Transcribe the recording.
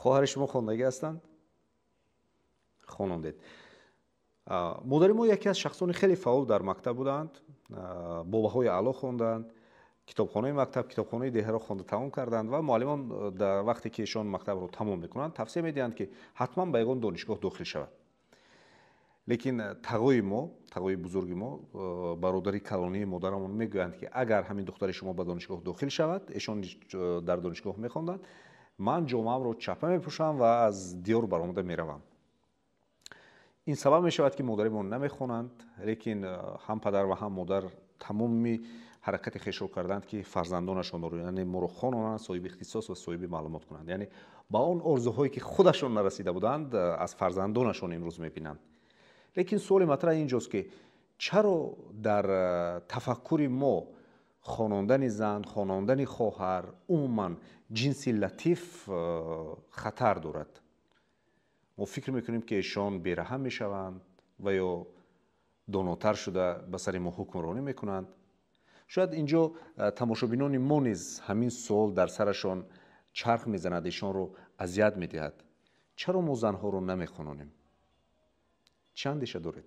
Хоҳари шумо хондагӣ ҳастанд? Хонондед. Модари мо яке аз шахсони хеле фаъол дар мактаб буданд, бо баҳои аъло хонданд, китобхонаи мактаб, китобхонаи деҳаро хонда тамом карданд ва муаллимон дар вақте ки эшон мактабро тамом мекунанд, тавсия медиҳанд, ки ҳатман ба ягон донишгоҳ дохил шавад. Лекин тағои мо, тағои бузурги мо, бародари калонии модарамон мегӯянд, ки агар ҳамин духтари шумо ба донишгоҳ дохил шавад, эшон дар донишгоҳ мехонданд, ман ҷомаамро чапа мепӯшам ва аз диёр баромада меравам. Ин сабаб мешавад, ки модари мо намехонанд, лекин ҳам падар ва ҳам модар тамоми ҳаракати хешро карданд, ки фарзандонашонро, яъне моро хононанд, соҳиби ихтисос ва соҳиби маълумот кунанд. Яъне ба он орзуҳое, ки худашон нарасида буданд, аз фарзандонашон имрӯз мебинанд. Лекин суоли матраҳ инҷост, ки чаро дар тафаккури мо хонондани зан, хонондани хоҳар, умуман ҷинси латиф хатар дорад? Мо фикр мекунем, ки эшон бераҳм мешаванд ва ё донотар шуда ба сари мо ҳукмронӣ мекунанд. Шояд инҷо тамошобинони мо низ ҳамин суол дар сарашон чарх мезанад, эшонро азият медиҳад. Чаро мо занҳоро намехононем? Чӣ андеша доред?